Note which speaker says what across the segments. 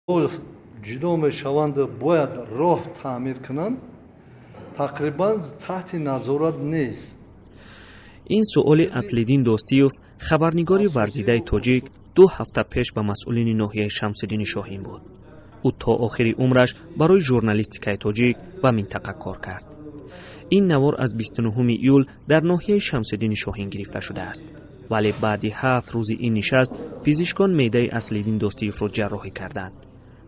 Speaker 1: Ҷудо мешаванд, бояд роҳ таъмир кунанд, тақрибан таҳти назорат нест.
Speaker 2: Ин суоли Аслиддин Достиев, хабарнигори варзидаи тоҷик, 2 ҳафта пеш ба масъулини ноҳияи Шамсиддини Шоҳин буд. Ӯ то охири умраш барои журналистикаи тоҷик ва минтақа кор кард. Ин навор аз 29 июл дар ноҳияи Шамсиддини Шоҳин гирифта шудааст, вале баъди 7 рӯзи ин нишаст пизишкон меъдаи Аслиддин Достиевро ҷарроҳӣ карданд.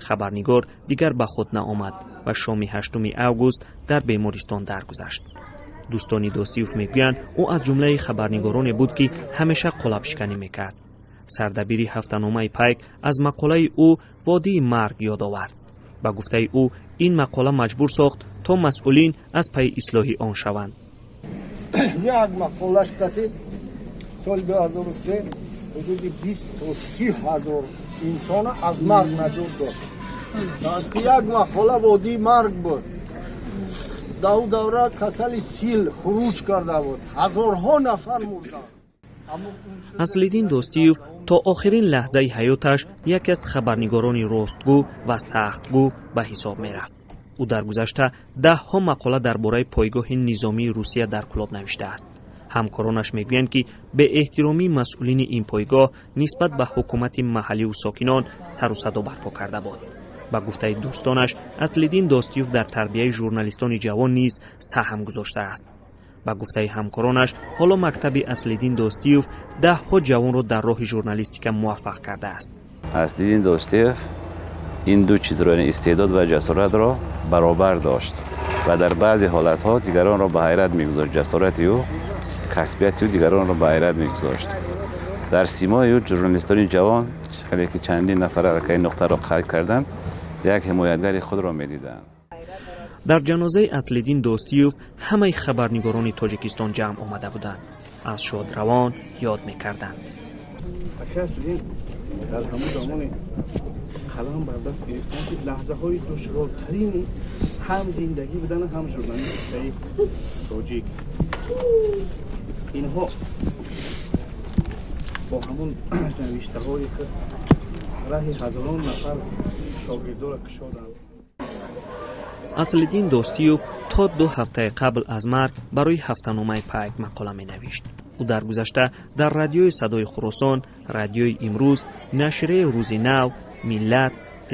Speaker 2: Хабарнигор дигар ба худ наомад ва шоми 8 август дар бемористон даргузашт. Дӯстони Достиев мегӯянд, ӯ аз ҷумлаи хабарнигороне буд, ки ҳамеша қолабшиканӣ мекард. Сардабири ҳафтаномаи «Пайк» аз мақолаи ӯ «Водии марг» ёд овард. Ба гуфтаи ӯ, ин мақола маҷбур сохт, то масъулин аз пайи ислоҳи он шаванд.
Speaker 3: Як мақолаш кати соли 2003 ҳудуди 20 то 30 ҳазор инсона аз марг наҷот дод. Ки як мақола «Водии марг» буд. Дар ӯ давра касали сил хуруҷ карда буд, ҳазорҳо нафар мурданд.
Speaker 2: Аслиддин Достиев то охирин лаҳзаи ҳаёташ яке аз хабарнигорони ростгӯ ва сахтгӯ ба ҳисоб мерафт. Ӯ дар гузашта даҳҳо мақола дар бораи пойгоҳи низомии Русия дар Кӯлоб навиштааст. Ҳамкоронаш мегӯянд, ки беэҳтиромии масъулини ин пойгоҳ нисбат ба ҳукумати маҳалливу сокинон сару садо барпо карда буд. Ба гуфтаи дӯстонаш, Аслиддин Достиев дар тарбияи журналистони ҷавон низ саҳм гузоштааст. Ба гуфтаи ҳамкоронаш, ҳоло мактаби Аслиддин Достиев даҳҳо ҷавонро дар роҳи журналистика муваффақ кардааст.
Speaker 4: Аслиддин Достиев ин ду чизро, яъне истеъдод ва ҷасоратро, баробар дошт ва дар баъзе ҳолатҳо дигаронро ба ҳайрат мегузошт. Ҷасорати ӯ, касбияти ӯ дигаронро ба ҳайрат мегузошт. Дар симои ӯ журналистони ҷавон, хеле ки чандин нафар аллакай нуқтаро қайд карданд, як ҳимоятгари худро медиданд.
Speaker 2: Дар ҷанозаи Аслиддин Достиев ҳамаи хабарнигорони Тоҷикистон ҷамъ омада буданд, аз шодравон ёд мекарданд.
Speaker 5: Ака Аслиддин дар ҳамун замоне қалам бар даст гирифтан, ки лаҳзаҳои душвортарини ҳам зиндагӣ будан, ҳам журналистикаи тоҷик. Инҳо бо ҳамун навиштаҳои худ раҳи ҳазорон нафар шогирдоро кушоданд.
Speaker 2: Аслиддин Достиев то 2 ҳафтаи қабл аз марг барои ҳафтаномаи «Пайк» мақола менавишт. Ӯ дар гузашта дар Радиои Садои Хуросон, Радиои Имрӯз, нашрияи Рӯзи Нав, Миллат,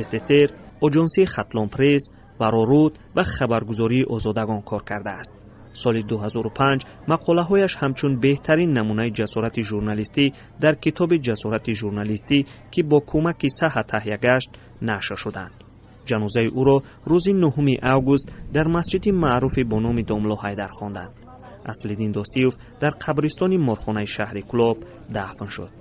Speaker 2: ССР, Оҷонсии Хатлон Пресс, Вароруд ва хабаргузории Озодагон кор кардааст. Соли 2005 мақолаҳояш ҳамчун беҳтарин намунаи ҷасорати журналистӣ дар китоби «Ҷасорати журналистӣ», ки бо кӯмаки САҲА таҳия гашт, нашр шуданд. Ҷанозаи ӯро рӯзи 9 август дар масҷиди маъруфи бо номи Домло Ҳайдар хонданд. Аслиддин Достиев дар қабристони морхонаи шаҳри Кӯлоб дафн шуд.